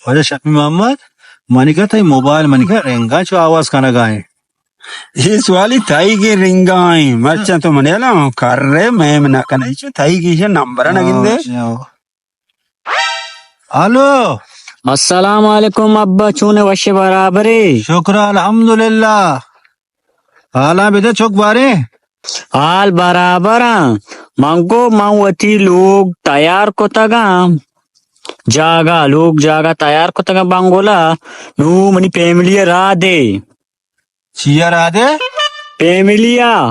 واجہ شفیع محمد، منی کا تئی موبائل منی کا رنگا چو آواز کنگا ایں۔ اے سوالی تئی گے رنگا ایں۔ مرچاں تو منی الا کرے میم نہ کنے، چو تئی گے نمبر نہ گندے۔ ہلو۔ السلام علیکم ابا، چون ئے، وش ئے، برابر ئے؟ شکر الحمدللہ۔ حالاں بدے چک باریں؟ حال برابر آں۔ من گو من وتی لوگ تیار کتگاں۔ جاگہ، لوگ جاگہ تیار کتگاں بنگلہ۔ نوں منی فیملی ءَ راہ دے۔ چیا راہ دے؟ فیملی ءَ۔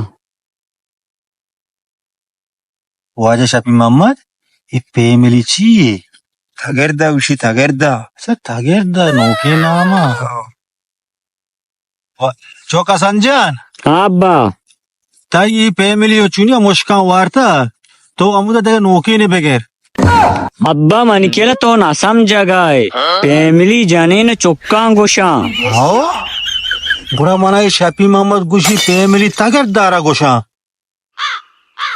واجہ شفیع محمد، اے فیملی چی یے؟ تگردا گوشی، تگردا۔ اچھا، تگردا نوکیں نام ءَ۔ ہاں۔ وا-، چوک حسن جان۔ ہاں ابا۔ تئی اے فیملی ءَ چونیا مشکاں وارتا، تو ہمودا دگہ نوکینے بگر۔ ابا منی کیلا تو نہ سمجھگا ئے۔ فیملی جنین چکاں گوشاں۔ ہاں؟ گڑا منا اے شفیع محمد گوشی فیملی تگردارا گوشاں۔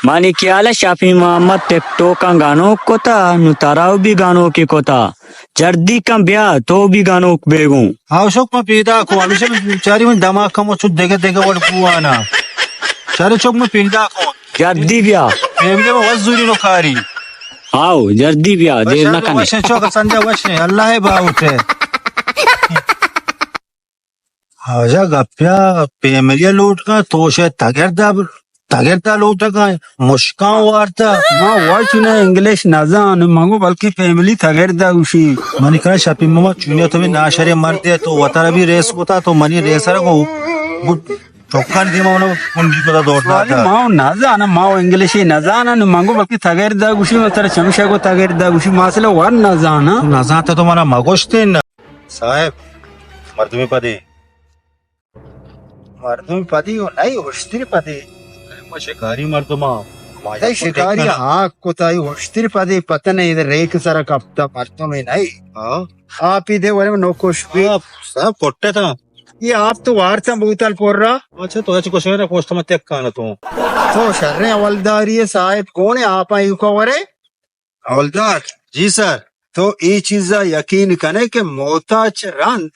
منی خیال ءَ شفیع محمد ٹک ٹوکاں گنوک کتا، نوں ترا بھی گنوکی کتا۔ جلدی کن بیا، تو بھی گنوک بیگوں۔ آؤ شوک من پیدا کو، ہمیشہ چاری من دماغ کمو چو دگہ دگہ وڑ بوانا۔ چارے چوک من پیدا کو۔ جلدی بیا۔ فیملی میں وز زوری نو کاری۔ آؤ، جلدی بیا، دیر نہ کنے۔ وشیں چوک سنجا وشیں، اللہ ہے باوتے۔ واجہ گپیا فیملی ءَ لوٹ کن، تو شے تگردا، تگردا لوٹ کن، مشکاں وارتا۔ ما واچ نہ انگلش نہ زان، منگو بلکہ فیملی تگردا گوشی۔ منی کرا شفیع محمد چونیا تو بھی ناشریں مردے، تو وترا بھی ریس کتا، تو منی ریسر کو چوکان دیما انو کنڈی کتا دور داتا۔ ما نہ زان، ما انگلش نہ زان، منگو بلکہ تگردا گوشی، ما ترا چمشا کو تگردا گوشی، ما اصل ور نہ زان۔ نہ زانتا تو منا مگوشتین۔ صاحب، مردمی پدی۔ مردمی پدی و نئی، اشتری پدی۔ ما شکاری مردم ہاں۔ ما تئی یک شکاری ٹکن۔ ہاک کو تئی اشتری پدی پتہ نہیں، ادھر ریک سرا کپتا مردمی نئی۔ ہاں۔ آپ ہی دے ورے نوکوش بھی۔ آپ سب پٹے تھا۔ یہ آپ تو وارتا بوتل پور را۔ اچھا، تو اچھا کچھ نہ پوچھتا، میں تک کانا تو۔ تو شریں حوالداری ہے صاحب، کون ہے آپ آئی کو ورے؟ حوالدار۔ جی سر۔ تو اے چیزا یقین کنے کہ موت ءَ چہ رند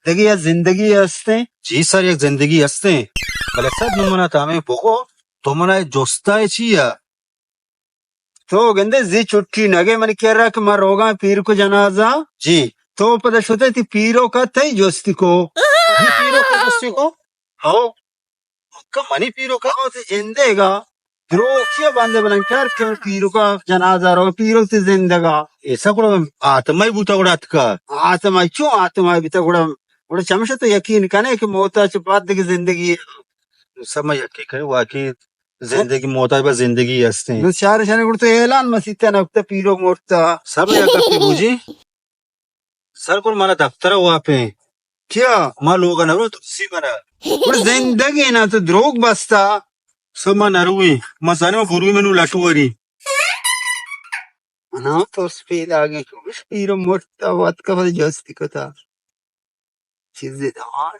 دگہ یک زندگی ہستیں؟ جی سر، یک زندگی ہستیں۔ بلے سر، نوں منا تو ہمے بگو، تو منا اے جستا اے چی ءَ؟ تو گندے زی چھٹی نگے منی کرا کہ من روگاں پیرک جنازہ۔ جی۔ تو پدا شتے تی پیرک ءَ تئی جستی کو۔ جی پیرک ءَ جستی کو؟ ہو۔ کہ منی پیرک ءَ وتی جندے گا دروگ چیا بندے بلن کر کہ پیرک ءَ جنازہ رو، پیرک تی زندگا۔ ایسا گڑا آتمائی بوتا گڑا اتکا۔ آتمائی چون آتمائی بیتا گڑا؟ گڑا چمشہ تو یقین کنے کہ موت ءَ چہ بعد دگہ زندگی۔ سما یقین کنے واقعی زندگی، موت ءَ بعد زندگی ہستیں۔ نو چار شنے گڑا تو اعلان مسیت ءَ نکتا پیرک مرتا۔ سما یک گپی بوجی۔ سر کن منا دفتر ءَ واپیں۔ کیا؟ ما لوگ ءَ نہ رو ترسی منا۔ گڑا زندگی نا تو دروگ بستا۔ سر ما نہ رویں۔ ما زانیں ما بروی منو لٹوری۔ منا ترس پیداگیں کہ پیرو مرتا وت کا جستی کتا۔ چیزے دار۔